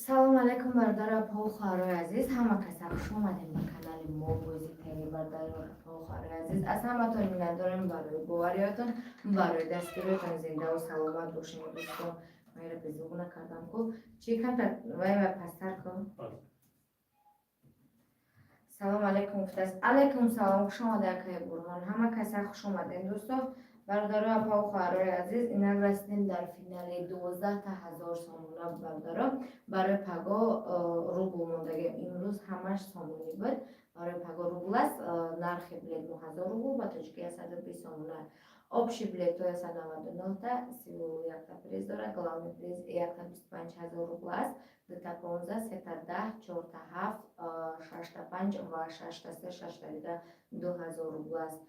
Салом алейкум, бародару апаву хоҳарои азиз. Ҳама каса хуш омадем ба канали мо, Бозӣ ТВ. Бародару апаву хоҳарои азиз, аз ҳаматон миннатдорем барои бовариётон, барои дастгириётон. Зиндаву саломат бошем, дӯстон. Майра безуғ накардам ку, чӣ камта вай ва пасттар кун. Салом алейкум гуфтааст. Алейкум салом, хуш омада, акаи Бурҳон. Ҳама каса хуш омадем, дӯстон. Бародару апаву хоҳарои азиз, инак расидем дар финали 12 000 сомона. Бародаро, барои паго рубл мондагем. Имрӯз ҳамаш сомонӣ буд, барои паго рубл аст. Нархи билет мо 1000 рубл, ба тоҷики 120 сомона. Общий билетҳо 199-та, 31-та приз дорад. Главный приз якта 25 000 рубл аст. Дута 15, сета 10, чорта ҳафт, шашта панҷ ва шашта се, шашта дига 2000 рубл аст.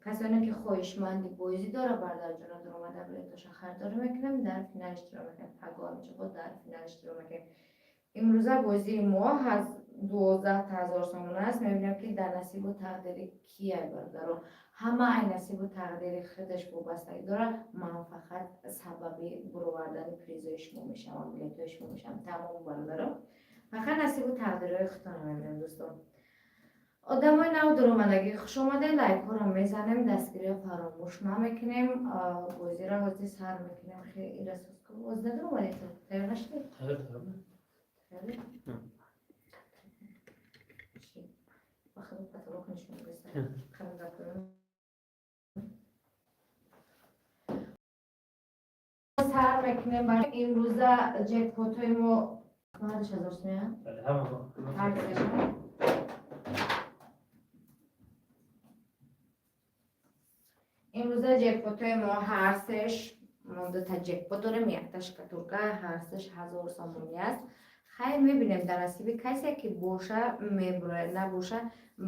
Касоне ки хоҳишманди бозӣ дора, бародарҷона, дуромада билетоша харидорӣ мекунем, дар финал иштирок мекунем. Пагоҳамичако дар финал иштирок мекунем. Имрӯза бозии мо 12 000 сомона аст. Мебинем, ки дар насибу тақдири кия. Бародаро, ҳама ай насибу тақдири худаш вобастагӣ дорад. Ман фақат сабаби буровардани призои шумо мешавам, билетҳои шумо мешавам, тамом. Бародаро, фақат насибу тақдирҳои худтонро мебинем. Дӯстон, одамои нав дуромадагӣ, хуш омадем. Лайкҳоро мезанем, дастгириро фаромӯш намекунем. Бозиро ҳозир сар мекунем. Ира боз надуромадем, тайёр нашудем. Тайёр. Чӣ? Ба худо, потолок нишон беса. Қанда кунем. Сар мекунем. Барои имрӯза ҷекпотҳои мо 8000 сомон. Бале, ҳама. Ҳар сешон. Имрӯза ҷекпотҳои мо ҳар сеш, мо дута ҷекпот дорем, якта шкатулка, ҳар сеш 1000 сомонӣ аст. Хайр, мебинем, дар насиби касе ки боша, мебурояд, набоша,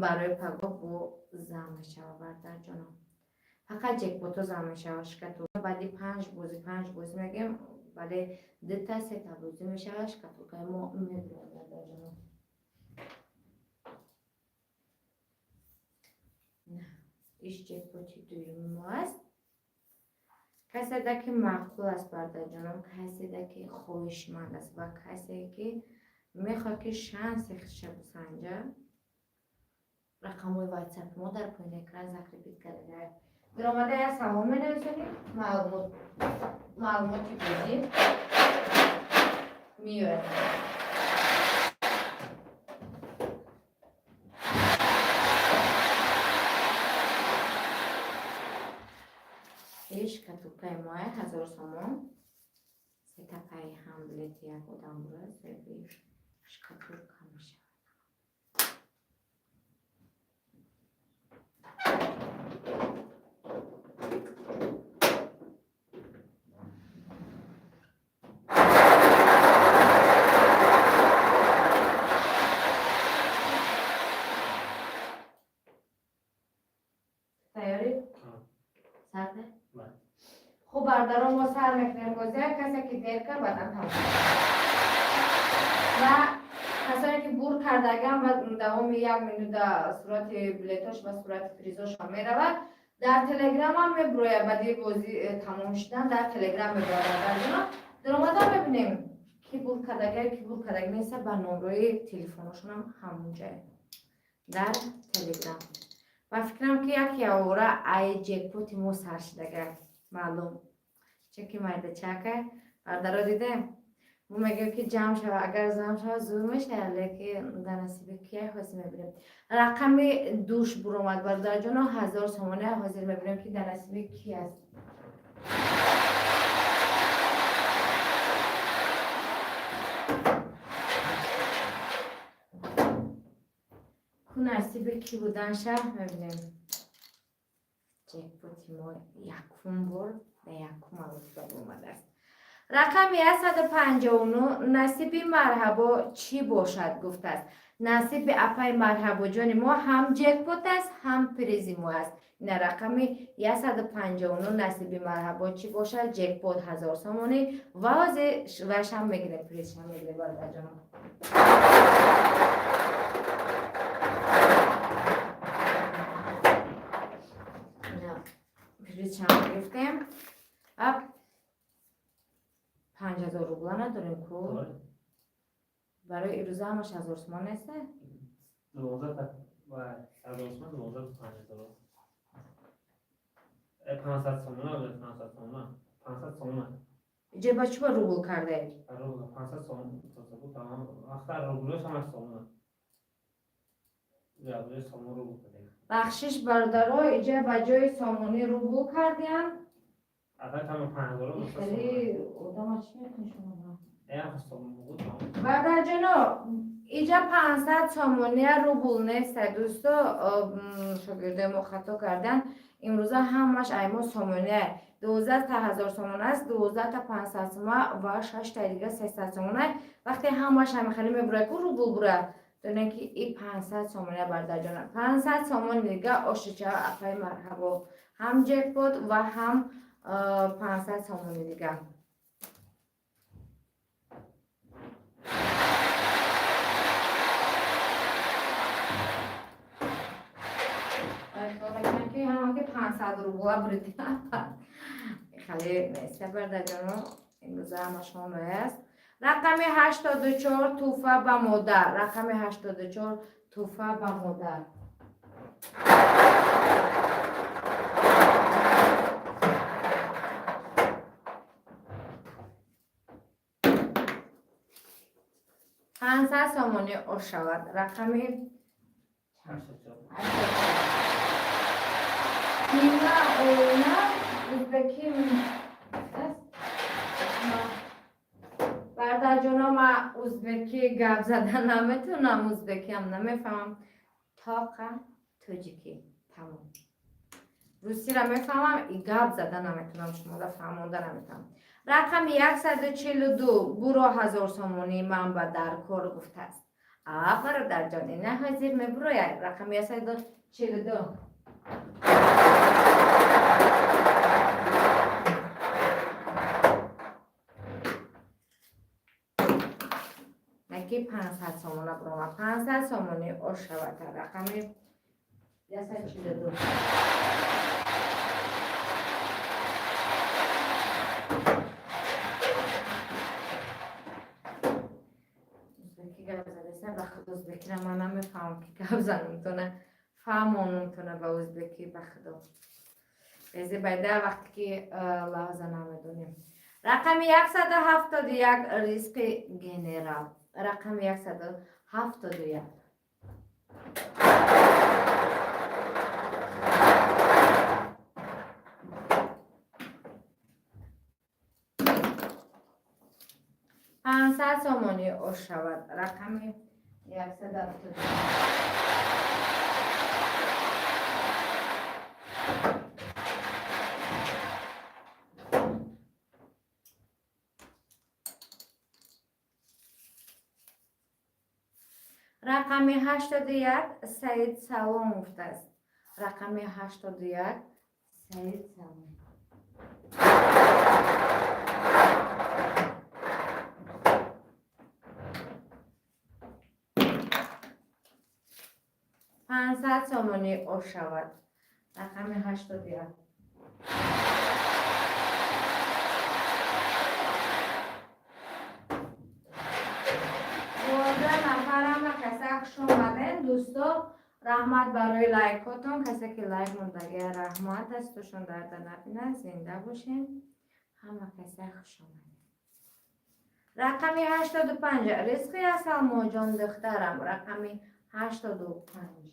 барои пагоҳ бо зам мешава. Бародарҷоно, фақат ҷекпото зам мешава. Шкатулка баъди панҷ бозӣ, панҷ бозӣ мегӯем, вале дута, сета бозӣ мешава, шкатулкаи мо мебурояд, бародарҷоно. На, иш ҷекпоти дуюми мо аст. Каседа ки маъқул аст, бародарҷоном, каседа ки хоҳишманд аст ва касе ки мехоҳад, ки шанси худша бисанҷа, рақамҳои ватсапи мо дар поини экран закрепить карда. Даромада як салом менависонем, маълумоти бозӣ меояд. Иш шкатулкаи моя, 1000 сомон, сета паи ҳам билети як одам бура, соҳиби шкатулка мешавад. Тайёрӣ? Сар? Бале. Хуб, бародарон, мо сар мекунем бозия. Касе ки дер кард, баъдан тамом. Ва касоне ки бур кардаган, ба давоми як минута сурати билетош ва сурати призошон меравад. Дар телеграмам мебурояд. Баъди бозӣ тамом шудан дар телеграм мебурояд. Бародарҷоно, даромада мебинем, ки бур кардага, ки бур кардаги неста. Ба номрои телефоношонам ҳамонҷае дар телеграм. Ва фикрам, ки як явора ай ҷекпоти мо сар шидага маълум, чунки майдачака. Бардаро, дидем, мо мегӯем, ки ҷамъ шава. Агар зам шава, зур мешавад, лекин дар насиби кия, ҳозир мебинем. Рақами душ буромад, бародарҷоно, 1000 сомона. Ҳозир мебинем, ки дар насиби ки аст. Ку насиби кӣ буданша мебинем. Ҷекпоти мо якум бор дар якум маротиба омадааст. Рақами 159 насиби Марҳабо чӣ бошад гуфтааст. Насиби апаи Марҳабоҷони мо ҳам ҷекпот аст, ҳам призи мо аст. Ина рақами 159 насиби Марҳабо чӣ бошад? Ҷекпот 1000 сомонӣ ва ҳозир вашам мегирем, призшам мегирем, бародарҷонам. Ина призшам гирифтем ва 5000 рубла надорем ку. Давай. Барои ирӯза ҳамаш 1000 сомон неста? 12 та ва 1000 сомон, 12 та 5000. 500 сомона буд, 500 сомона. 500 сомона. Иҷа ба чӣ ба рубл кардаед? Рубл 500 сомон буд, тамом. Вақта рублош ҳамаш сомона. Ҷо сомон рубл кардем. Бахшиш, бародаро, иҷа ба ҷои сомонӣ рубл кардиям. Аввал тамом 5000 буд. Хеле одама чӣ мекунӣ шумо? Сомон буд, тамом. Бародарҷоно, иҷа 500 сомония рубл неста, дӯсто, шогирдои мо хато кардан. Имрӯза ҳамаш аймо сомония. 12 та 1000 сомон аст, 12 та 500 сома ва шаштаи дига 300 сомона. Вақте ҳамаш ҳамихеле мебурад ку рубл бура, донем ки и 500 сомония, бародарҷона. 500 сомони дига ошича, апаи марҳабо. Ҳам ҷекпот ва ҳам 500 сомони дига. Ки ҳамаки 500 рубла буридӣ. Хеле неста, бародарҷоно, имрӯза ҳамашон аст. Рақами 84, туҳфа ба модар. Рақами 84, туҳфа ба модар. 500 сомонӣ ош шавад. Рақами 84. Нима оина узбеки аст. Бародарҷоно, ма узбекӣ гап зада наметавонам, узбекиам намефаҳмам. Тоқа тоҷикӣ тамом. Русиро мефаҳмам, и гап зада наметавонам, шумода фаҳмонда наметавонам. Рақами 142, буро, 1000 сомонӣ ман ба дар кор гуфтааст. А бародарҷон, ина ҳозир мебурояд. Рақами 142. Наки 500 сомона бурома, 500 сомонӣ ош шавад. Рақами 142. Узбекӣ гап задеса, ба худ узбекиро ман намефаҳмам, ки гап занумтона, фаҳмонумтона ба узбекӣ, ба худо. Безе байда вақте ки лаҳза намедонем. Рақами 171, ризқи генерал. Рақами 171. 500 сомонӣ ош шавад. Рақами 171. Рақами 81, Саид салом гуфтааст. Рақами 81, Саид салом. 500 сомонӣ ош шавад. Рақами 81. 12 нафар, ҳама каса хуш омаден, дӯсто. Раҳмат барои лайкотон. Касе ки лайк мондагия, раҳмат, дастошон дарда набинад, зинда бошен. Ҳама каса хуш омаден. Рақами 85, ризқи Асалмоҷон духтарам. Рақами 85.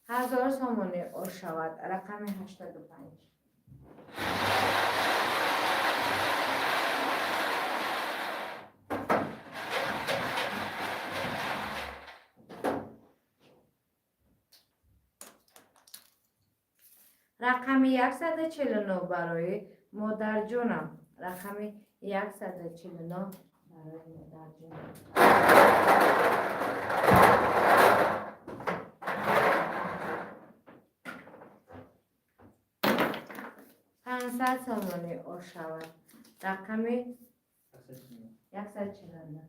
1000 сомонӣ ош шавад. Рақами 85. Рақами 149 барои модарҷонам. Рақами 149 барои модарҷонам. 500 сомонӣ ош шавад. Рақами 149.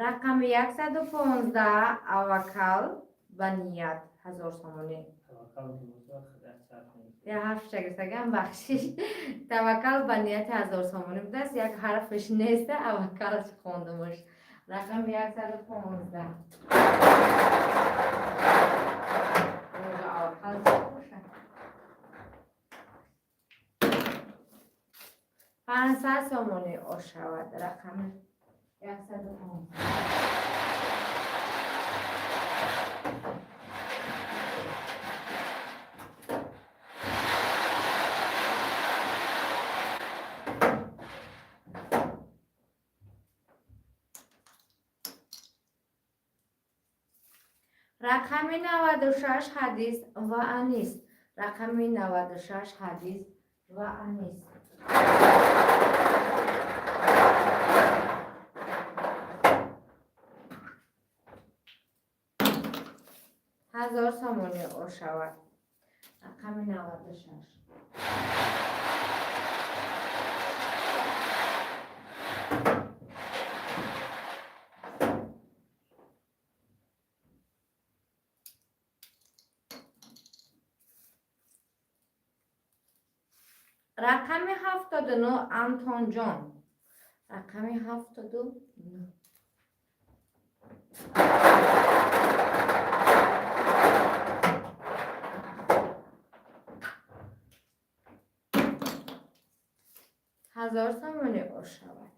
Рақами 115, авакал ба ният, 1000 сомонӣ. Як ҳарф шагиртагам, бахшиш. Таваккал ба нияти 1000 сомонӣ будааст, як ҳарфаш неста, авакал хондумаш. Рақами 115. Авакал чӣ бошад? 500 сомонӣ ошавад рақами 115. Рақами 96, ҳадис ва анис. Рақами 96, ҳадис ва анис. 1000 сомонӣ ошавад рақами 96. Рақами 79, Антонҷон. Рақами 79. 1000 сомонӣ ошавад.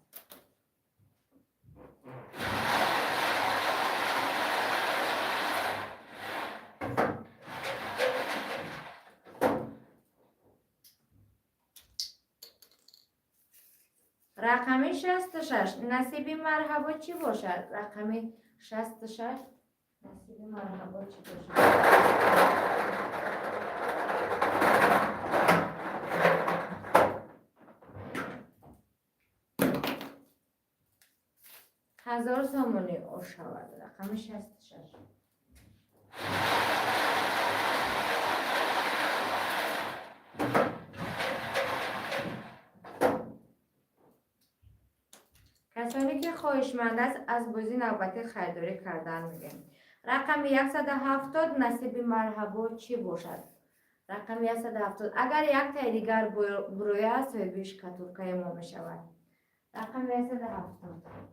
Рақами 66, насиби марҳабо чӣ бошад? Рақами 66, насиби марҳабо чӣ бошад? 1000 сомонӣ ошавад рақами 66. Касоне ки хоҳишманд аст, аз бозӣ навбатӣ харидорӣ кардан мегӯем. Рақами 170, насиби марҳабо чӣ бошад? Рақами 170. Агар яктаи дигар бурояд, соҳиби шкатулкаи мо мешавад. Рақами 170.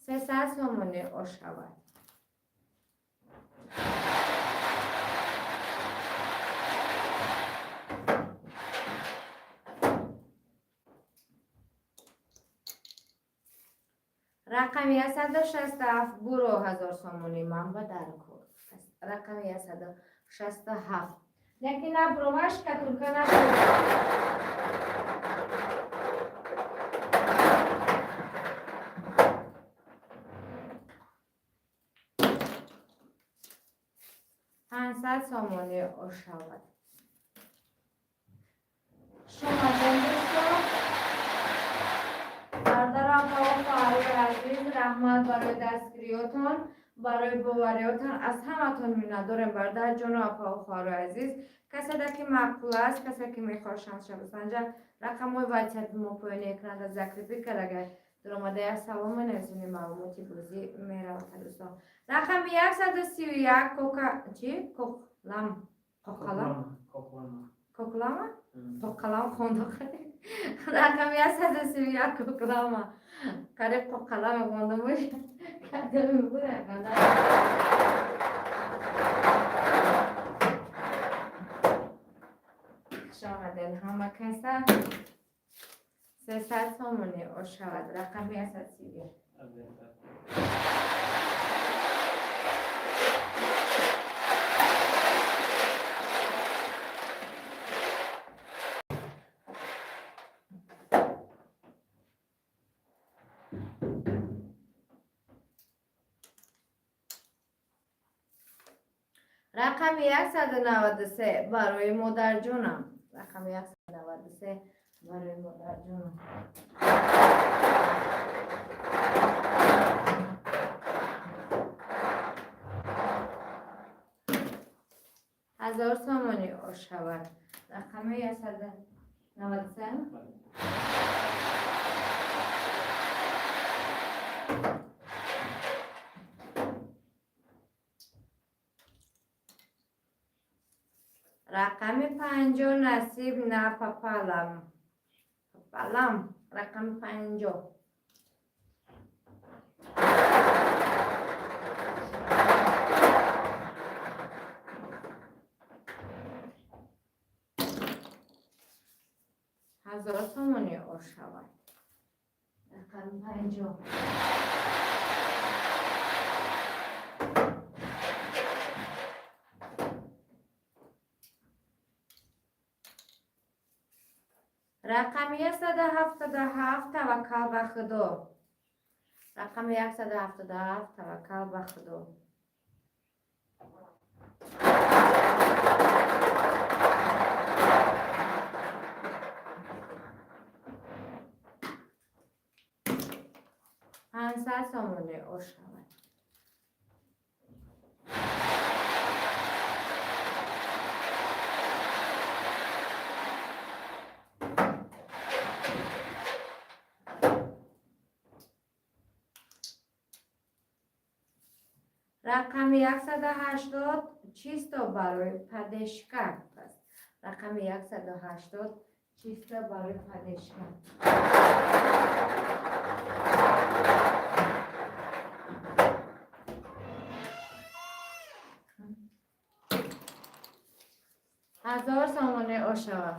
300 сомонӣ ошавад. Рақами 167, буро, 1000 сомонӣ ман ба даркор. Рақами 167. Лекин набуромад, шкатулка набуромад. 500 сомонӣ ошавад. Шумадем, дӯстон, бародарам ва хоҳарои азиз, раҳмат барои дастгириётон, барои бовариётон. Аз ҳаматон миннатдорем, бародар ҷону апаву хоҳарои азиз. Каседа ки маъқул аст, касе ки мехоҳад шанса бисанҷа, рақамҳои ватсапи мо поёни экранда закрепить карда, даромада як салом менависонӣ, маълумоти бозӣ меравад. Дӯстон, рақами 131, кока чи, коклам, коқалам, коклама, коқалам хондо. Рақами 131, коклама. Қариб коқалам хондамуш. Кадами буда. Хуш омадед ҳама каса. 300 сомонӣ ошавад рақами 131. Рақами 193, барои модарҷонам. Рақами 193, барои модарҷонам. 1000 сомонӣ ошавад. Рақами 193. Бале. Рақами 50 насиб на папалам. Папалам. Рақами 50. 1000 сомонӣ ошавад. Рақами 50. Рақами 177 таваккал ба Худо. Рақами 177 таваккал ба Худо. 500 сомонӣ ошавад. Рақами 180 чисто барои поддержка аст. Рақами 180 чисто барои поддержка. 1000 сомонӣ ошавад.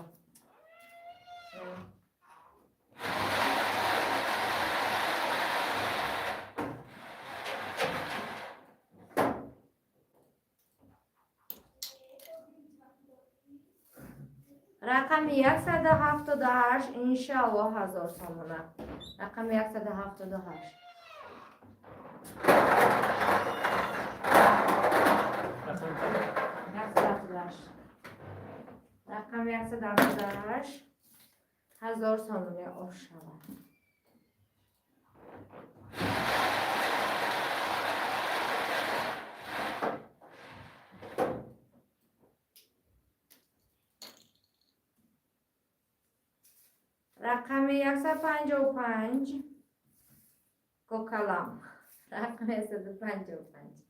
Рақами 178 иншааллоҳ 1000 сомона. Рақами 178. Рақами чанд? 178. Рақами 178 1000 сомонӣ ошавад. Рақами 155 кокалам. Рақами 155.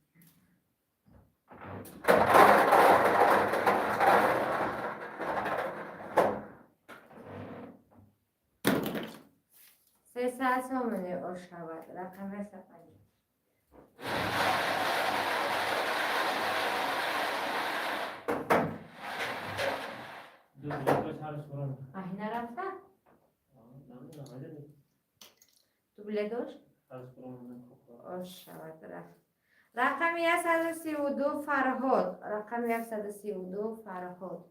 300 сомонӣ ошавад. Рақами 150. Ду билет дошт, ҳарш буром. Аҳ, нарафта? Намедонам, ҳайда. Ду билет дошт? Ҳарш буром. Ошавад, рафт. Рақами 132 Фарҳод. Рақами 132 Фарҳод.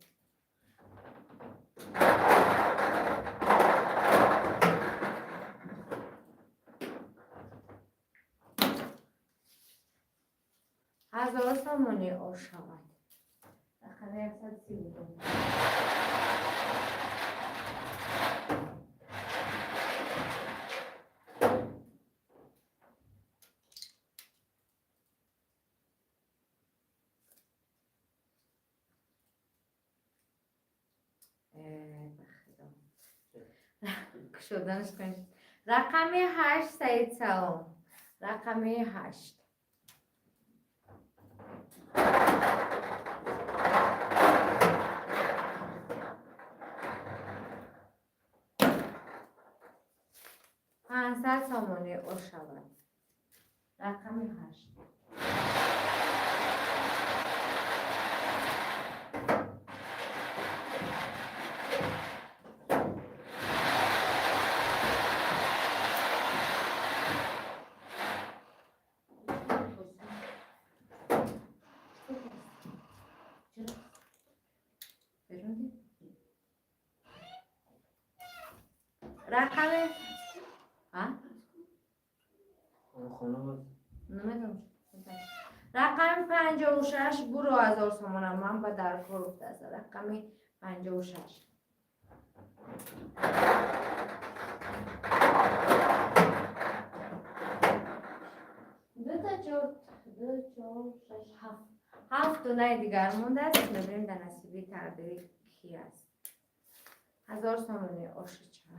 1000 сомонӣ ошавад. Рақами 132. Ба Худо. Кушоданаш кун. Рақами 8 Саид Салом. Рақами 8. 500 сомонӣ ошавад. Рақами 8. Рақами а? Хона боз. Намедонам. Рақами 56 буро 1000 сомона ман ба даркор гуфтааст. Рақами 56. Ду та чор, ду, чор, шаш, ҳафт. Ҳафт донаи дигар мондааст, мебинем, дар насиби тақдири ки аст. 1000 сомонӣ ошича.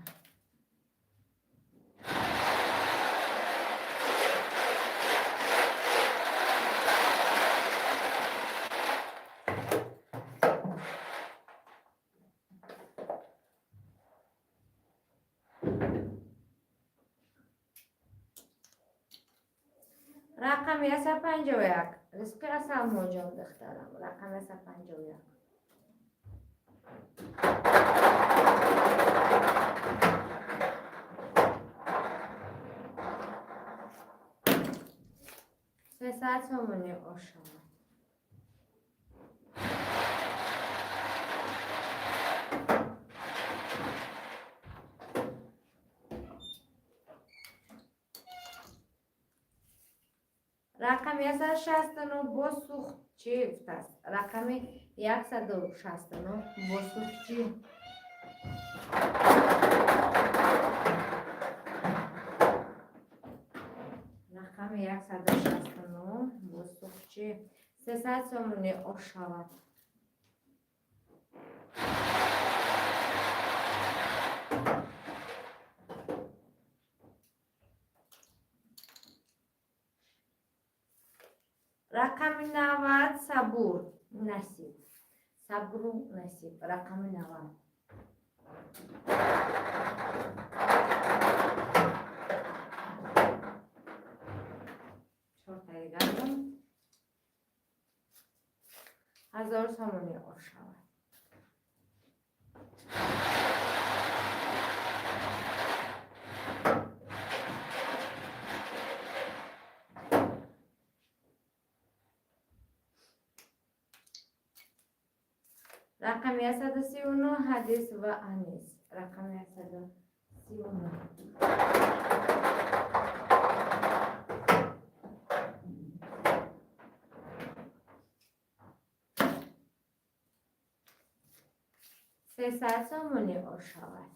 Рақами 151, ризқи Асалмоҷон, духтарам, рақами 151. 300 сомонӣ ошомад. Рақами 169, бо сухчи гуфтааст. Рақами 169, бо сухчи. Рақами 169, бо сухчи, 300 сомонӣ ошавад. Рақами 90, сабур насиб, сабру насиб. Рақами 90. Чортаи гардон, 1000 сомонӣ ошавад. Рақами 139, ҳадис ва анис. Рақами 139. 300 сомонӣ ошавад.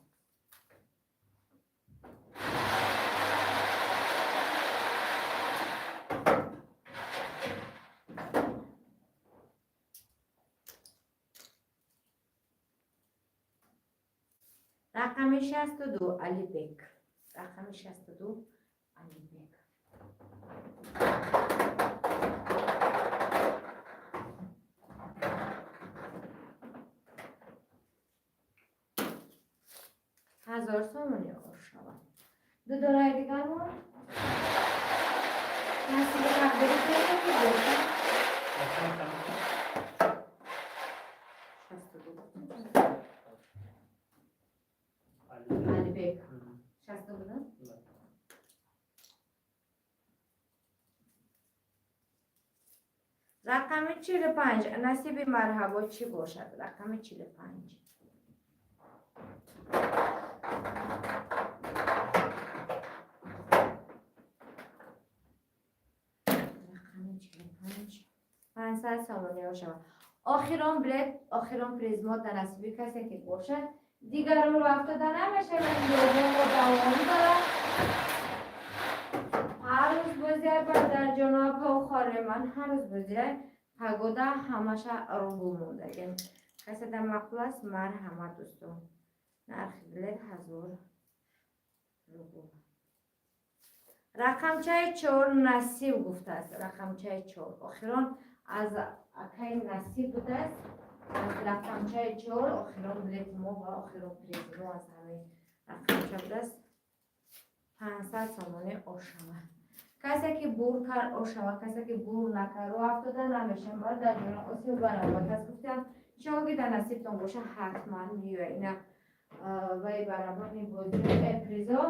Рақами 62, Алибек. Рақами 62, Алибек. 1000 сомонӣ ошавад. Ду донаи дигармон насиби тақдири касе ки бошад. Рақам чанд? 62. Алибек. Алибек. 62 буда. Да. Рақами 45, насиби марҳабо чӣ бошад? Рақами 45. Рақами 45, 500 сомонӣ шавад. Охирон билет, охирон приз мо дар насиби касе ки бошад, дигарро афтода намешавад. Бозиҳо давом дорад, ҳар рӯз бозиай, бародарҷоно, апау, ман, ҳар рӯз бозиай. Пагода ҳамаша рубл мондагем. Касе дар маъқул аст, марҳамат, дӯстон. Нархи билет 1000 рубл. Рақамчаи 4, насиб гуфтааст. Рақамчаи 4, охирон аз акаи Насиб будааст. Аз рақамчаи 4 охирон билети мо ва охирон призи мо аз ҳамин рақамча будааст. 500 сомонӣ ошава. Касе ки бур кард, ошава, касе ки бур накард, рӯ афтода намешавам. Бародарҷоно, осиё барабат аст гуфтам. Иншоалло ки дар насибтон боша, ҳатман меояд. Ина вай барабани бозӣ призо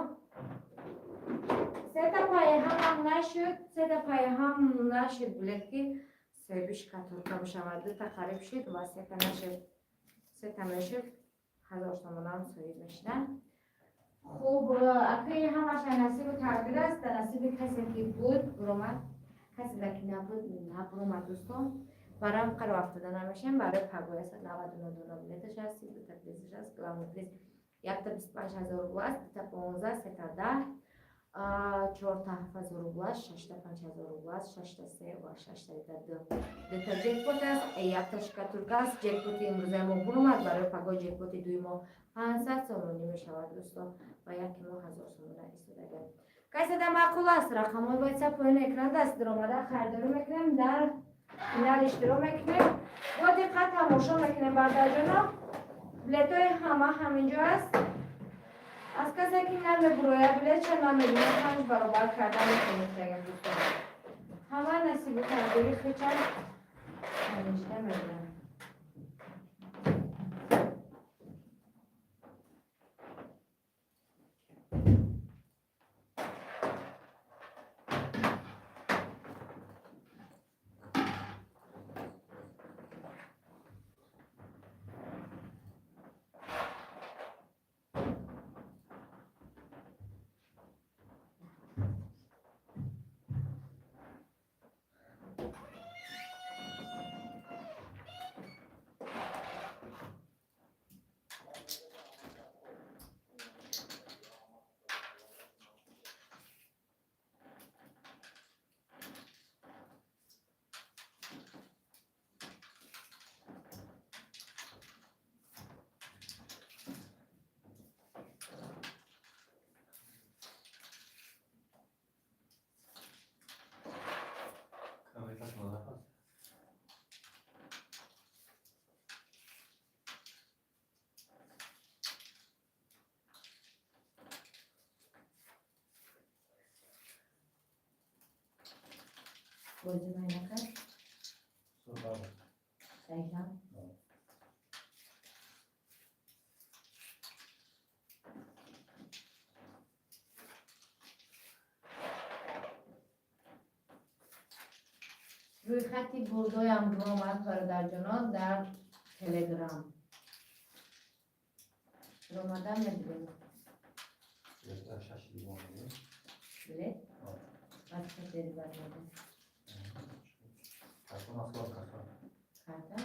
сета пайҳамам нашуд, сета пайҳам нашуд билет ки соҳибиш катурка бишавад. Дута қариб шуд ва сета нашуд. Сета мешуд, 1000 сомонам соҳиб мешуданд. Хуб, акаи, ҳамаша насибу тақдир аст. Дар насиби касе ки буд, буромад, касе дар ки набуд, набуромад. Дӯстон, барои қаро афтода намешем. Барои пагоҳ 99 дона билеташ аст, дута призаш аст. Главный приз якта 25 000 рубл аст, дута 15, сета 10. Чорта 7000 рубл аст, шашта 5000 рубл аст, шашта се ва шашта ду. Дута ҷекпот аст, якта шкатулка аст. Ҷекпоти имрӯзаи мо буромад, барои пагоҳ ҷекпоти дуи мо 500 сомонӣ мешавад, дӯсто, ва яки мо 1000 сомона истодагем. Каседа маъқул аст, рақамҳои ватсап поёни экран даст, даромада харидорӣ мекунем, дар финал иштирок мекунем, бо диққат тамошо мекунем. Бародарҷоно, билетҳои ҳама ҳаминҷо аст. Аз касе ки намебурояд билетша, намедонам, панҷ баробар карда метавонистагем. Дӯстон, ҳама насибу тақдири хича ҳаминҷида мебинам. Камера назад. Бозӣ майнакар. Супер. Саҳиҳам. Да. Рӯйхати бурдоям буромад, бародарҷонон, дар Телеграм ромада мебинем. Шаш дивон. Билет баъд бармада. Картон асло картон. Карта.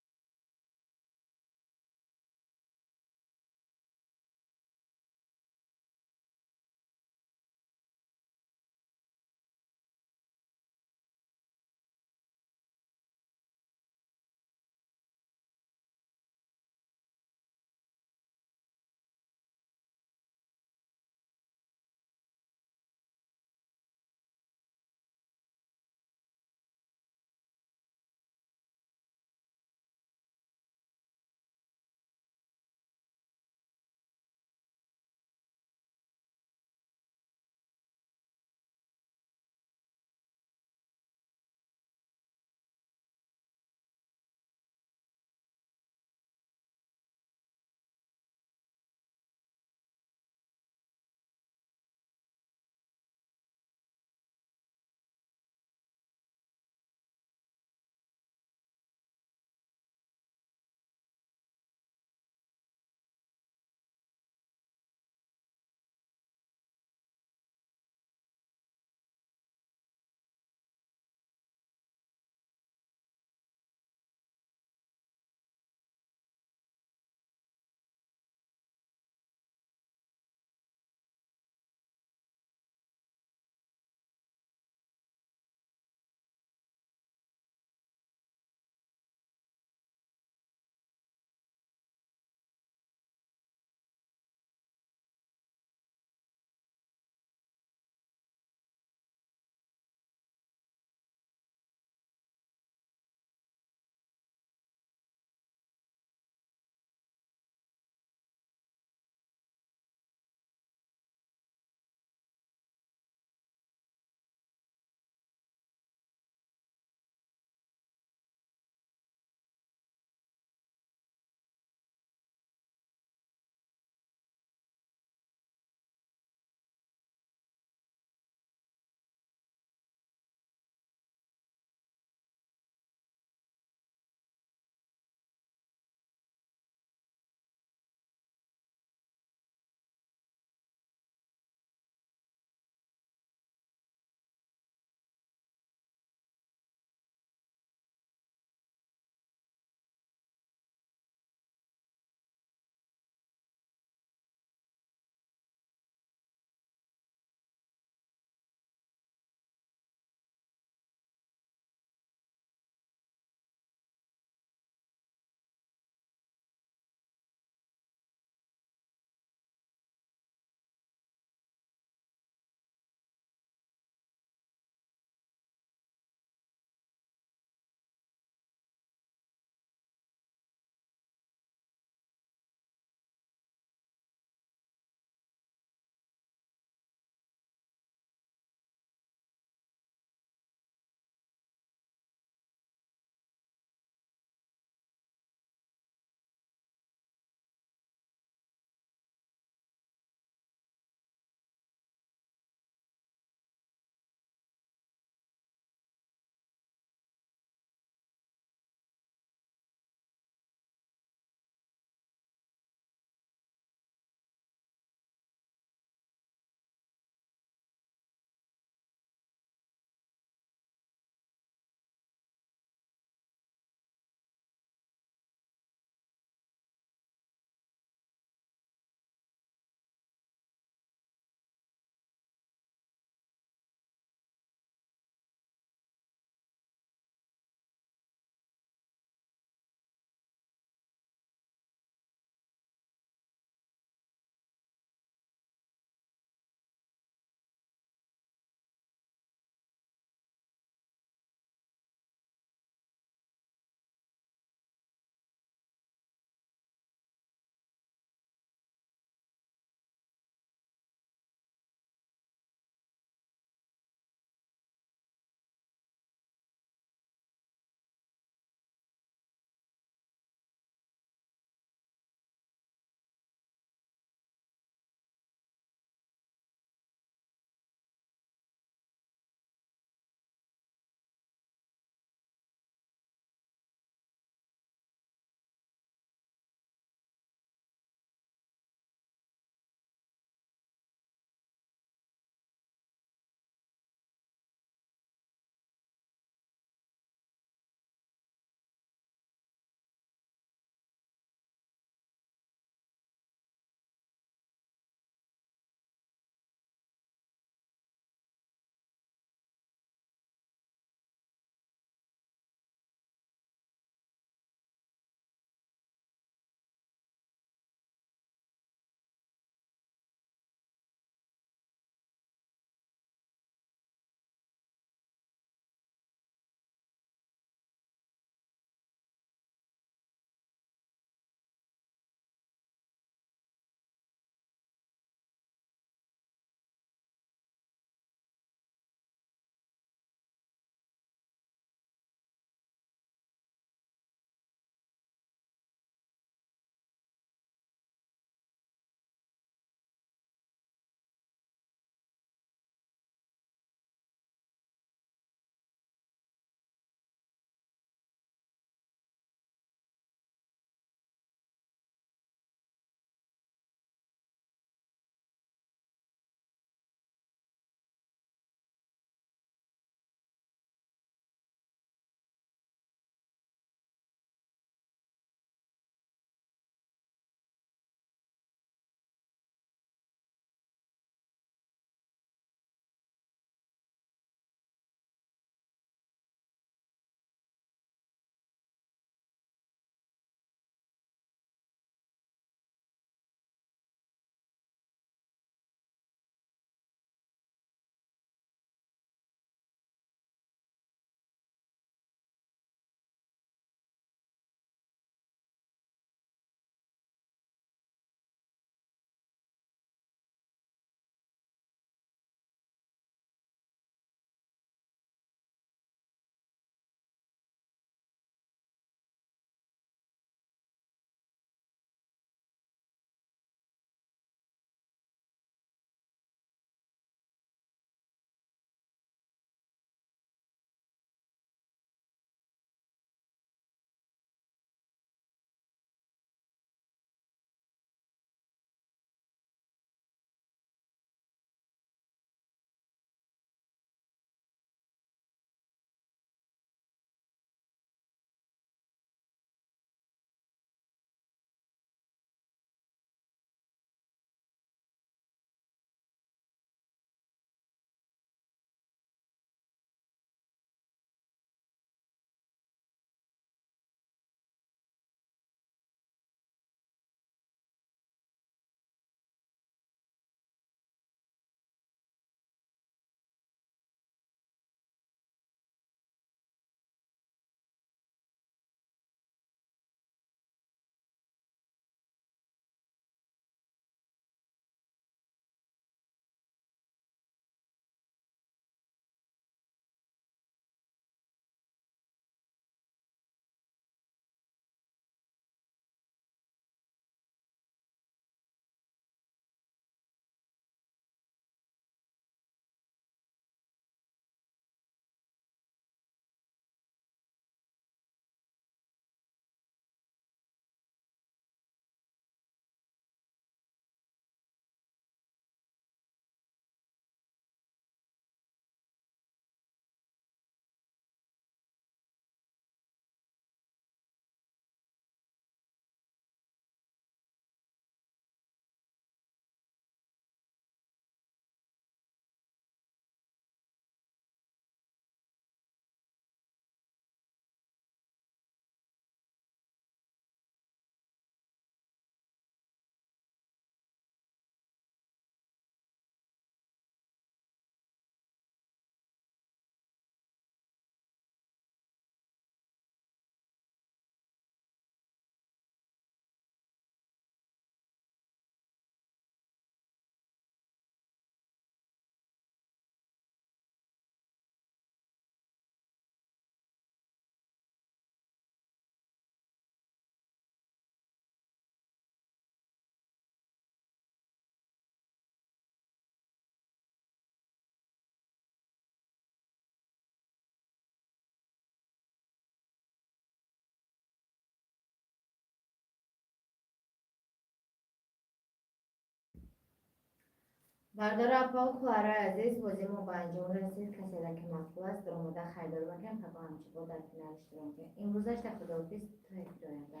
Бародару, апау, хоҳарои азиз, бозии мо ба анҷом расид. Каседа ки маъқул аст, даромада харидорӣ мекунем, паго ҳамчибо дар финал иштирок мекунем. Имрӯзашта худоҳофиз, то эфири оянда.